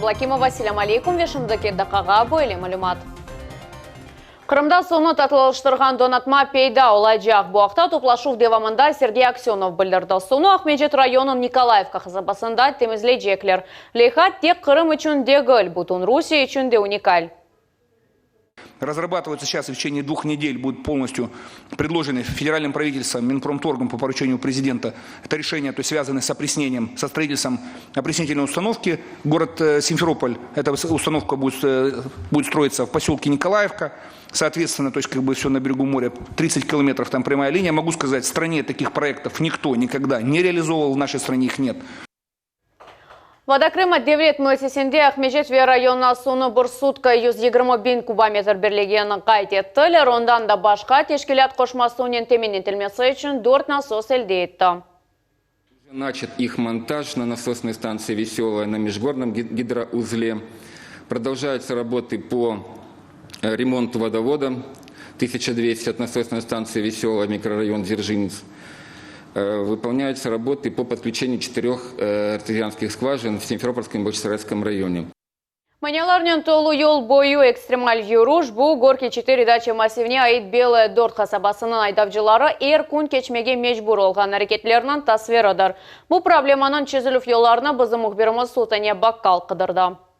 Ablakimova, selâm aleyküm ve şimdiki daqqağa böyle malümat. Qırımda suvnı tatlılaştırğan donatma peyda olacaq. Bu aqta toplaşuv devamında Sergey Aksönov bildirdi. Suvnı Aqmescit rayonınıñ Nikolayevka qasabasında temizleycekler. Leyha tek Qırım içün degil, bütün Rusiye içün de unikal. Разрабатываются сейчас и в течение двух недель будут полностью предложены федеральным правительством, Минпромторгом по поручению президента. Это решение, то есть связанное с опреснением, со строительством опреснительной установки. Город э, Симферополь, эта установка будет, э, будет строиться в поселке Николаевка. Соответственно, то есть как бы все на берегу моря, 30 километров там прямая линия. Могу сказать, в стране таких проектов никто никогда не реализовывал, в нашей стране их нет. Voda Krıma devlet müessisesinde Aqmescit ve rayonına suvnı bir sutka 120 biñ kubometr berilgenini qayd ettiler. Ondan da başqa teşkilât qoşma suvnen temin etilmesi içün dört nasos elde etti. Начат их монтаж на насосной станции «Веселая» на Межгорном гидроузле. Продолжаются работы по э, ремонту водовода 1200 от насосной станции «Веселая», микрорайон Дзержинец. Э, выполняются работы по подключению четырех э, артезианских скважин в Симферопольском и Бахчисарайском районе. Manialarnen tolu yol boyu ekstremal yürüş bu Gorkiy 4 daça massivine ait Belaya 4 qasabasınıñ aydavcıları er kün keçmege mecbur olğan areketlerniñ tasviridir. Bu problemanıñ çezilüv yollarını bizim mühbirimiz Sultaniye Bakkal qıdırdı.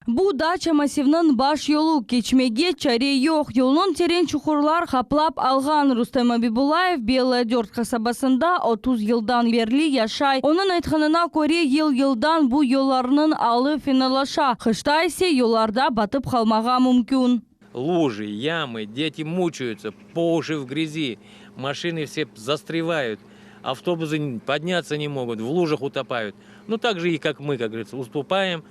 Bu daça massivniñ baş yolu, keçmege çare yoq. Yolnıñ teren çuqurlar qaplap alğan. Rustem Abibullayev Belaya 4 qasabasında 30 yıldan berli yaşay. Onıñ aytqanına köre, yıl-yıldan bu yollarnıñ alı fenalaşa, qışta ise yollarda batıp qalmağa mümkün. Лужи, ямы, дети мучаются, по уши в грязи, машины все застревают, автобусы подняться не могут, в лужах утопают. Ну, так же и как мы, как говорится, уступаем,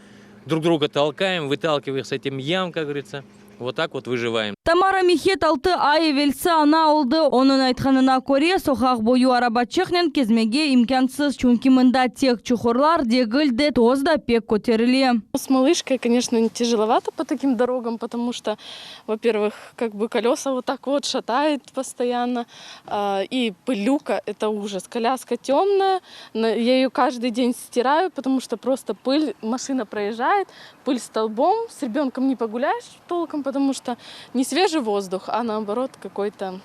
друг друга толкаем, выталкивая их с этим ям, как говорится. Вот так вот выживаем. Тамара Михет 6 ay evelsi ana oldı. Onıñ aytqanına köre, soqaq boyu arabaçıqnen kezmege imkânsız, çünki mında tek çuqurlar degil de, toz da pek köterile. С малышкой, конечно, тяжеловато по таким дорогам, потому что, во-первых, как бы колеса вот так вот шатает постоянно, и пылюка – это ужас. Коляска темная, я ее каждый день стираю, потому что просто пыль, машина проезжает, пыль столбом, с ребенком не погуляешь толком, потому что не свежий воздух, а наоборот какой-то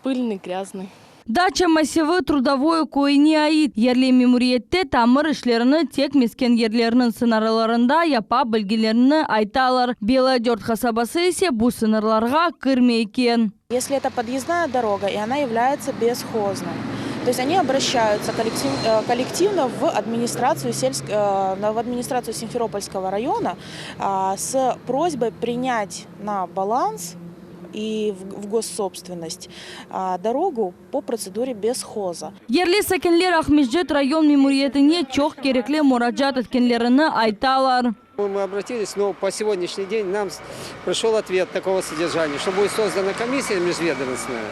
пыльный, грязный. Daça massivi Trudovoye köyüne ait. Yerli memuriyette tamir işlerini tek mesken yerleriniñ sıñırlarında yapa bilgenlerini aytalar. Belaya 4 qasabası ise bu sıñırlarğa kirmey eken. Если это подъездная дорога, и она является бесхозной, то есть они обращаются коллективно в администрацию Симферопольского района с просьбой принять на баланс и в госсобственность дорогу по процедуре бесхоза. Yerli sakinler Aqmescit rayon memuriyetine çoq kerekli muracaat etkenlerini aytalar. Мы обратились, но по сегодняшний день нам пришел ответ такого содержания, что будет создана комиссия межведомственная,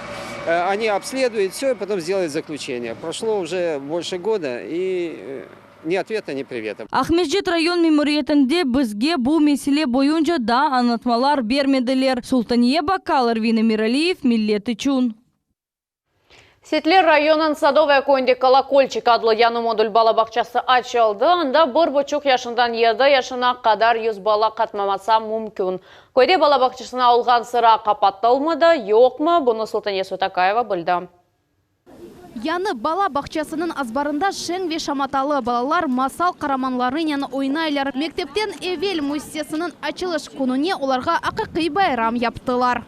они обследуют все и потом сделают заключение. Прошло уже больше года и ни ответа, ни привета. Aqmescit rayon memuriyetinde bizge bu mesele boyunca daa añlatmalar bermediler. Sultaniye Bakkal, Ervin Emiraliyev, Millet içün. Seyitler rayonınıñ Sadovoye köyünde Kolokolçik adlı yañı modul bala bağçası açıldı. Anda 1,5 yaşından 7 yaşına qadar 100 bala qatnaması mümkün. Köyde bala bağçasına olğan sıra qapatılmadı, yoqmı? Bunı Sultaniye Sutakayeva bildi. Yañı bala bağçasınıñ azbarında şeñ ve şamatalı balalar masal qaramanlarınen oynaylar. Mektepten evel müessisesiniñ açılış kününe olarğa aqiqiy bayram yaptılar.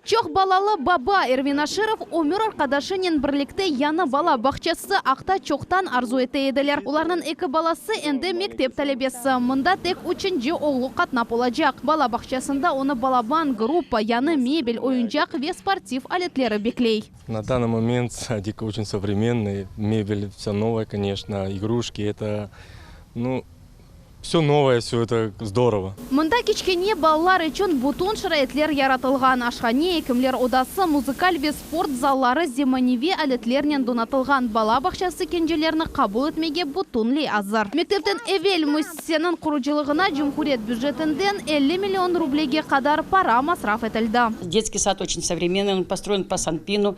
Çoq balalı baba Ervin Aşırov ömür arqadaşınen birlikte yañı bala bağçası aqta çoqtan arzu ete ediler. Olarnıñ eki balası endi mektep talebesi. Mında tek üçünci oğlu qatnap olacaq. Bala bağçasında onı balaban gruppa, yañı mebel, oyuncaq ve sportiv aletleri bekley. На данный момент садик очень современный, мебель вся новая, конечно, игрушки, это, ну, все новое, все это здорово. Mında kiçkene balalar içün bütün şaraitler yaratılğan. Aşhane, ekimler odası, muzıkal ve sport zalları zemaneviy aletlernen donatılğan. Bala bağçası kencelerni qabul etmege bütünley azır. Mektepten evel müessiseniñ qurucılığına cumhuriyet bücetinden 50 million rublege qadar para masraf etildi. Детский сад очень современный, он построен по Санпину,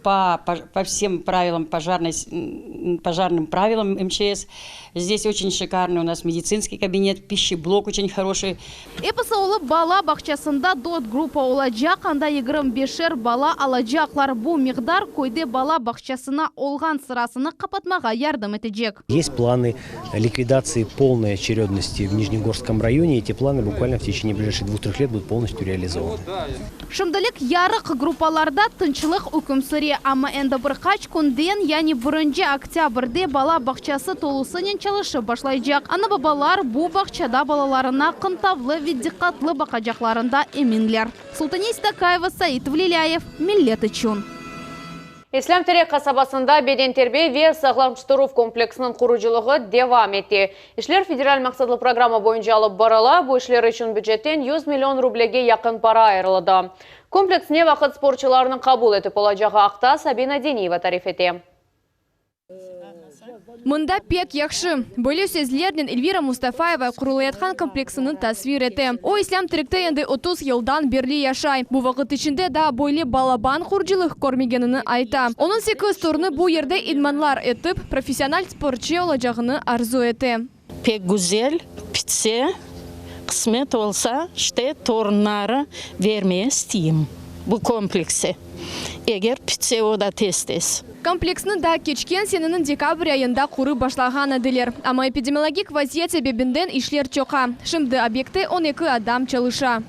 по всем правилам пожарной. пожарным правилам МЧС. Здесь очень шикарный у нас медицинский кабинет, пищеблок очень хороший. Episi olıp bala bağçasında dört gruppa olacaq, anda 25-er bala alacaqlar. Bu miqdar köyde bala bağçasına olğan sırasını qapatmağa yardım etecek. Есть планы ликвидации полной очередности в Нижнегорском районе. Эти планы буквально в течение ближайших двух-трех лет будут полностью реализованы. Şimdilik yarıq gruppalarda tınçlıq üküm süre, amma endi bir qaç künden, yani birinci oktâbrde bala bağçası tolusınen çalışıp başlaycaq. Ana-babalar bu bağçada balalarına qıntavlı ve diqqatlı baqacaqlarında eminler. Sultaniye Seytakayeva, Sait Vlilâyev, Millet içün. İslâm Terek qasabasında bedenterbiye ve sağlamştıruv kompleksiniñ qurucılığı devam ete. İşler federal maqsatlı programma boyunca alıp barıla, bu işler içün bücetten 100 million rublege yaqın para ayırıldı. Kompleks ne vaqıt sportçılarnı qabul etip olacağı aqta Sabina Deniyeva tarif ete. Mında pek yahşı. Böyle sözlernen Elvira Mustafayeva qurulayatqan kompleksini tasvir ete. O, İslâm Terekte endi 30 yıldan berli yaşay. Bu vaqıt içinde daa böyle balaban qurucılıq körmegenini ayta. Onıñ sekiz torunı bu yerde idmanlar etip, professional sportçı olacağını arzu ete. Pek güzel pitse, qısmet olsa, işte torunları vermeye isteyim bu komplekse, eger pitse o da tez-tez. Kompleksni daa keçken seneniñ dekabr ayında qurıp başlağan ediler, amma epidemiologik vaziyet sebebinden işler çoqa. Şimdi obyektte 12 adam çalışa.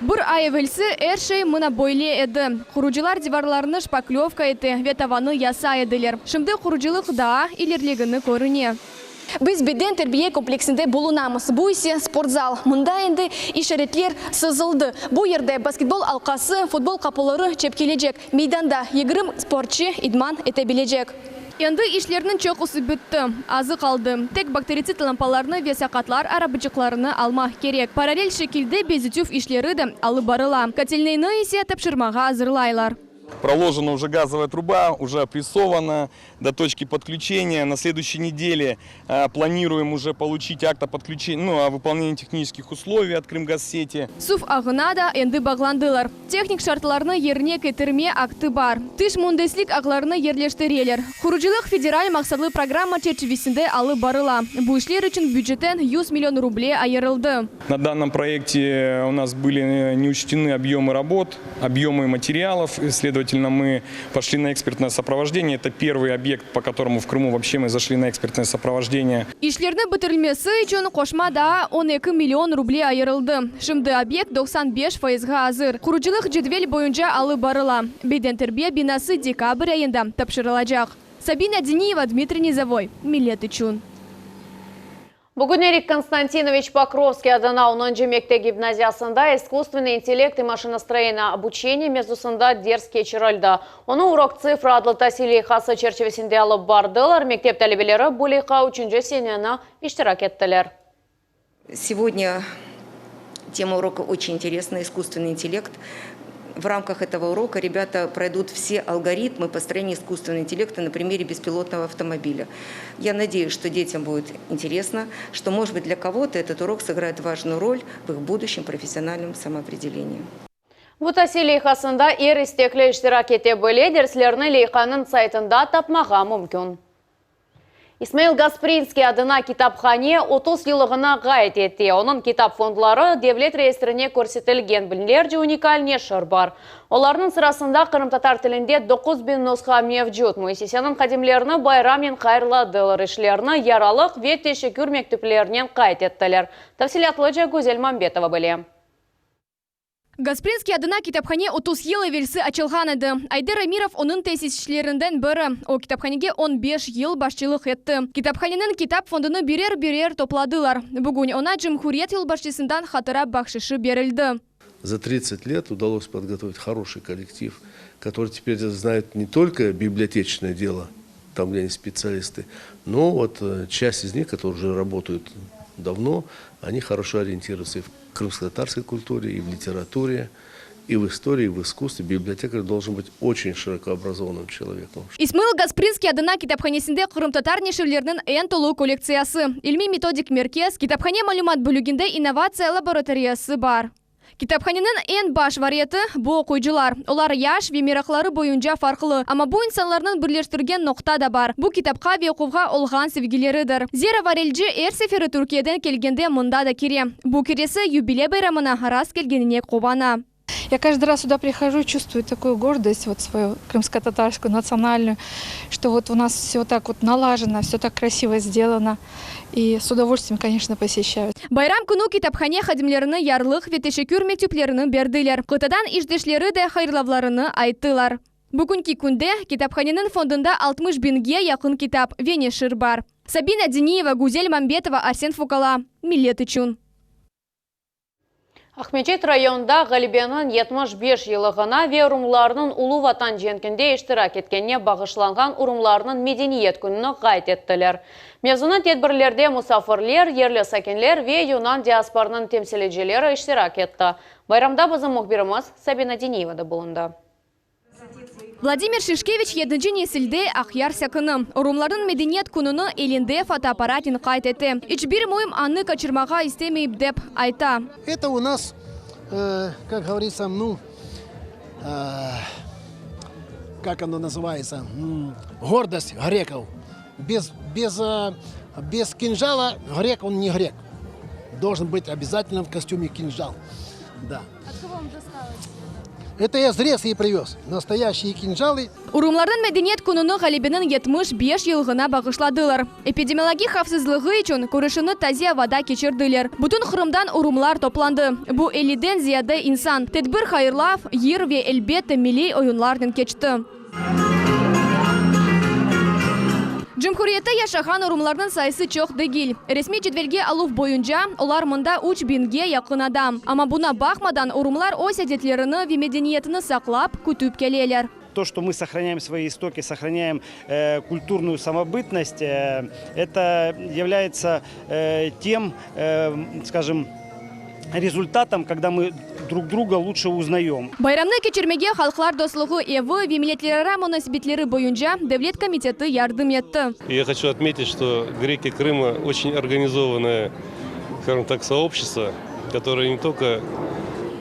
Bir ay evelsi er şey mına böyle edi, qurucılar divarlarnı şpaklövka ete ve tavanı yasay ediler. Şimdi qurucılıq daa ilerlegeni körüne. Biz beden terbiye kompleksinde bulunamız, bu ise sportzal. Mında endi işaretler sızıldı. Bu yerde basketbol alqası, futbol qapıları çekilecek. Meydanda 20 sportçı idman ete bilecek. Endi işlerniñ çoqusı bitti, azı qaldı. Tek bakteritsid lampalarnı ve saqatlar arabıçıqlarını almaq kerek. Parallel şekilde bezetüv işleri de alıp barıla. Kotelnıynı ise tapşırmağa azırlaylar. Проложена уже газовая труба, уже опрессована до точки подключения. На следующей неделе планируем уже получить акт о подключении, ну, о выполнении технических условий от Крымгазсети. Suv ağına da endi bağlandılar. Tehnik şartlarnı yerine ketirme aktı bar. Tış müendislik ağlarını yerleştireler. Qurucılıq federal maqsatlı programma çerçivesinde alıp barıla. Bu işler içün bücetten 100 million ruble ayırıldı. На данном проекте у нас были не учтены объемы работ, объемы материалов. И, Следовательно, мы пошли на экспертное сопровождение. Это первый объект, по которому в Крыму вообще мы зашли на экспертное сопровождение. İşlerni bitirilmesi içün qoşma daa 12 million ruble ayırıldı. Şimdi obyekt 95 fayızğa azır. Qurucılıq cedvel boyunca alıp barıla. Beden terbiye binası dekabr ayında tapşırılacaq. Sabina Deniyeva, Dmitriy Nizovой. Millet içün. Bugün Erik Konstantinoviç Pokrovskiy adına 10. mektep gimnaziyasında искусственный интеллект и машиностроение обучение mevzusında ders keçirildi. Onı Урок цифры adlı tasil leyhası çerçivesinde alıp bardılar. Mektep talebeleri bu leyha 3. seneni iştirak ettiler. Сегодня тема урока очень интересная – искусственный интеллект. В рамках этого урока ребята пройдут все алгоритмы построения искусственного интеллекта на примере беспилотного автомобиля. Я надеюсь, что детям будет интересно, что, может быть, для кого-то этот урок сыграет важную роль в их будущем профессиональном самоопределении. Bu tasil leyhasında er istekli iştirak ete bile derslerni leyhanıñ saytında tapmağa mümkün. İsmail Gasprinskiy adına kitaphane 30 yıllığını qayd etti. Onıñ kitap fondları devlet reyestrine kirsetilgen biñlerce unikal neşir bar. Olarnıñ sırasında qırımtatar tilinde 9000 nusha mevcut. Müessiseniñ hadimlerini bayramnen hayırladılar. İşlerini yarlıq ve teşekkür mektüplerinen qayd ettiler. Tafsilâtlıca Güzel Mambetova bile. Gasprinskiy adına kitaphane 30 yıl evelsi açılğan edi. Ayder Emirov onıñ tesisçilerinden biri. O kitaphanege 15 yıl başçılıq etti. Kitaphaneniñ kitap fondunı birer-birer topladılar. Bugün oña Cumhuriyet yolbaşçısından hatıra bahşışı berildi. За 30 лет удалось подготовить хороший коллектив, который теперь знает не только библиотечное дело, там, где они специалисты, но вот часть из них, которые уже работают давно, они хорошо ориентируются и в крымско-татарской культуре, и в литературе, и в истории, и в искусстве. Библиотекарь должен быть очень широкообразованным человеком. İsmail Gasprinskiy adına kitaphanesinde qırımtatar neşirleriniñ eñ tolu kollektsiyası. İlmiy metodik merkez, kitaphane malümat bölüginde innovatsiya laboratoriyası bar. Kitaphaneniñ eñ baş variyeti, bu oquyıcılar. Olar yaş ve meraqları boyunca farqlı, amma bu insanlarnıñ birleştirgen noqta da bar, bu kitapqa ve oquvğa olğan sevgileridir. Zera Varelci er seferi Türkiyeden kelgende mında da kire. Bu keresi yubiley bayramına rast kelgenine quvana. Ya каждый раз сюда прихожу и чувствую такую гордость вот свою крымско-татарскую, национальную, что вот у нас все так вот налажено, все так красиво сделано. И с удовольствием, конечно, посещаю. Bayram künü kitaphane hadimlerine yarlıq ve teşekkür mektüplerini berdiler. Qıtadan işdeşleri de hayırlavlarını ayttılar. Bugünki künde kitaphaneniñ fondunda 60 biñge yaqın kitap ve neşir bar. Sabina Diniyeva, Güzel Mambetova, Arsen Fukala, Millet içün. Aqmeçit rayonında Ğalebeniñ 75 yıllığına ve urumlarnıñ Ulu Vatan cenkinde iştirak etkenine bağışlanğan Urumlarnıñ medeniyet kününi qayd ettiler. Mevzunı tedbirlerde musafirler, yerli sakinler ve yunan diasporınıñ temsilcileri iştirak etti. Bayramda bizim mühbirimiz Sabina Diniyeva da bulundı. Vladimir Şişkeviç yedinci nesilde Aqyar sakini. Urumlarnıñ medeniyet kününi elinde fotoapparatnen qayd ete. İç bir müim annı qaçırmağa istemeyip dep ayta. Это у нас, как говорится, ну, как оно называется, гордость греков. Без, без, без кинжала грек, он не грек. Должен быть обязательно в костюме кинжал. Да. От кого вам досталось? Это я с Греции привез. Настоящие кинжалы. Urumlarnıñ medeniyet kününi Ğalebeniñ 75 yıllığına bağışladılar. Epidemiologik havfsızlığı içün körüşüvni taze avada keçirdiler. Bütün Qırımdan urumlar toplandı. Bu elliden ziyade insan. Tedbir hayırlav, yır ve, elbette, milliy oyunlarnen keçti. Cumhuriyette yaşağan urumlarnıñ sayısı çoq degil. Resmiy cedvelge aluv boyunca, olar mında üç biñge yaqın adam. Amma buña baqmadan, urumlar öz adetlerini ve medeniyetini saqlap, kütip keleler. То, что мы сохраняем свои истоки, сохраняем культурную самобытность, это является тем, скажем, результатом, когда мы друг друга лучше узнаем. Bayramnı keçirmege Halqlar dostluğı evi ve milletlerara munasebetleri boyunca devlet komiteti yardım etti. Я хочу отметить, что греки Крыма очень организованное, скажем так, сообщество, которое не только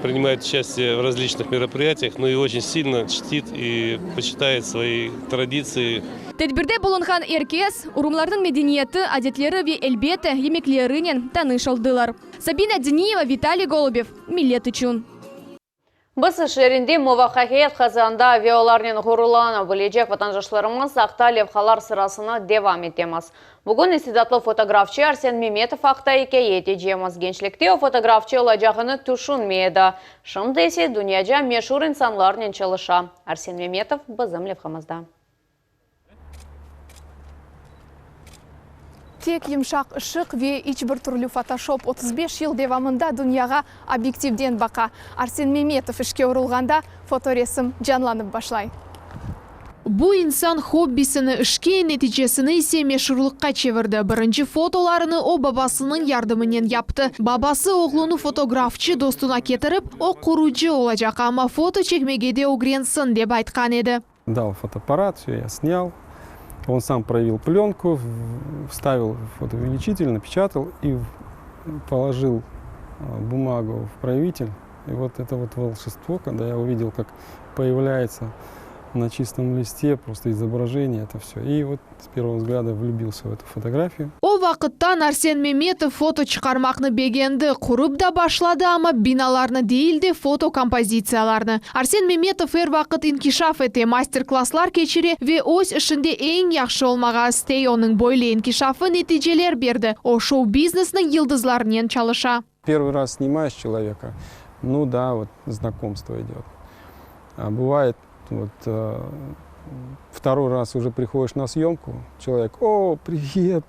принимает участие в различных мероприятиях, но и очень сильно чтит и почитает свои традиции. Tedbirde bulunğan er kes urumlarnıñ medeniyeti, adetleri ve, elbette, yemeklerinen tanış oldılar. Sabina Diniyeva, Vitaliy Golubev, Millet içün. Biz işlerinde muvafaqiyet qazandı ve olarnen ğururlana bilecek vatandaşlarımız aqta levhalar sırasını devam etemiz. Bugün istidatlı fotografçı Arsen Memetov aqta ikâye etecemiz. Gençlikte o fotografçı olacağını tüşünmey edi. Şimdi ise dünyaca meşur insanlarnen çalışa. Arsen Memetov bizim levhamızda. Tek yımşaq ışıq ve iç bir türlü fotoşop 35 yıl devamında dünyağa obyektivden baqa. Arsen Memetov işke urulğanda fotoresim canlanıp başlay. Bu insan hobbisini işke, neticesini ise meşurlıqqa çevirdi. Birinci fotolarını o babasınıñ yardımınen yaptı. Babası oğlunı fotografçı dostuna ketirip, o qurucı olacaq, amma foto çekmege de ögrensin, dep aytqan edi. Дал фотоаппарат, все, я снял. Он сам проявил пленку, вставил фотоувеличитель, напечатал и положил бумагу в проявитель. И вот это вот волшебство, когда я увидел, как появляется на чистом листе просто изображение, это все. И вот с первого взгляда влюбился в эту фотографию. O vaqıttan Arsen Memetov foto çıqarmaqnı begendi, qurıp da başladı, amma binalarnı değil de foto kompozitsiyalarnı. Arsen Memetov er vaqıt inkişaf ete, master-klasslar keçire ve öz işinde eñ yahşı olmağa istey. Onıñ böyle inkişafı neticeler berdi, o şou-biznesniñ yıldızlarınen çalışa. Первый раз снимаешь человека, ну да, вот знакомство идет. А бывает, вот второй раз уже приходишь на съемку, человек: о, привет,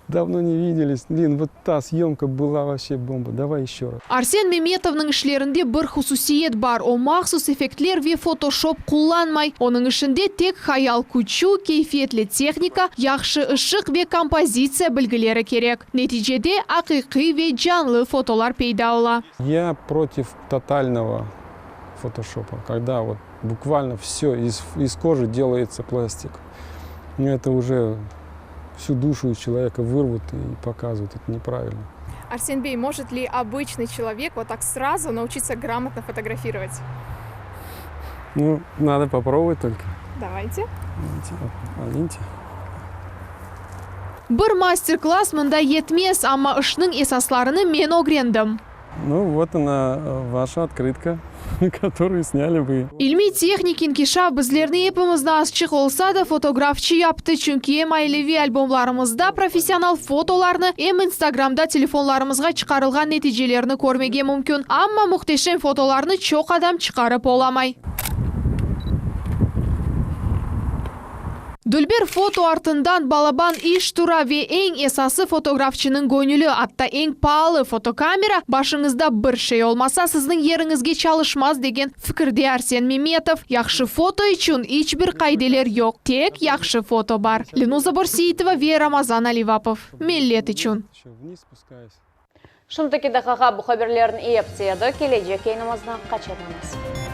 давно не виделись, блин, вот та съемка была вообще бомба, давай еще раз. Arsen Memetovnıñ işlerinde bir hususiyet bar, o mahsus effektler ve fotoşop qullanmay. Onıñ işinde tek hayal küçü, keyfiyetli tehnika, yahşı ışıq ve kompozitsiya bilgileri kerek. Neticede aqiqiy ve canlı fotolar peyda ola. Я против тотального фотошопа, когда вот буквально все из, из кожи делается пластик. Ну, это уже всю душу из человека вырвут и показывают. Это неправильно. Arsen bey, может ли обычный человек вот так сразу научиться грамотно фотографировать? Ну, надо попробовать только. Давайте. Оденьте. Bir master-klass mında yetmez, amma işniñ esaslarını men ögrendim. Ну, вот она, ваша открытка, которую сняли вы. İlmiy-tehnik inkişaf bizlerni epimizni azçıq olsa da fotografçı yaptı, çünki em aileviy albomlarımızda professional fotolarnı, em Instagramda telefonlarımızğa çıqarılğan neticelerni körmege mümkün. Amma mühteşem fotolarnı çoq adam çıqarıp olamay. Dülber foto artından balaban iş tura ve eñ esası fotografçınıñ göñüli, atta eñ paalı fotokamera başıñızda bir şey olmasa siziñ yeriñizge çalışmaz degen fikirde Arsen Memetov. Yahşı foto içün iç bir qaideler yoq, tek yahşı foto bar. Lenuza Borseitova ve Ramazan Alivapov. Millet içün. Şimdiki daqiqa bu haberlerniñ epsi edi. Kelecek yayınımıznı qaçırmañız.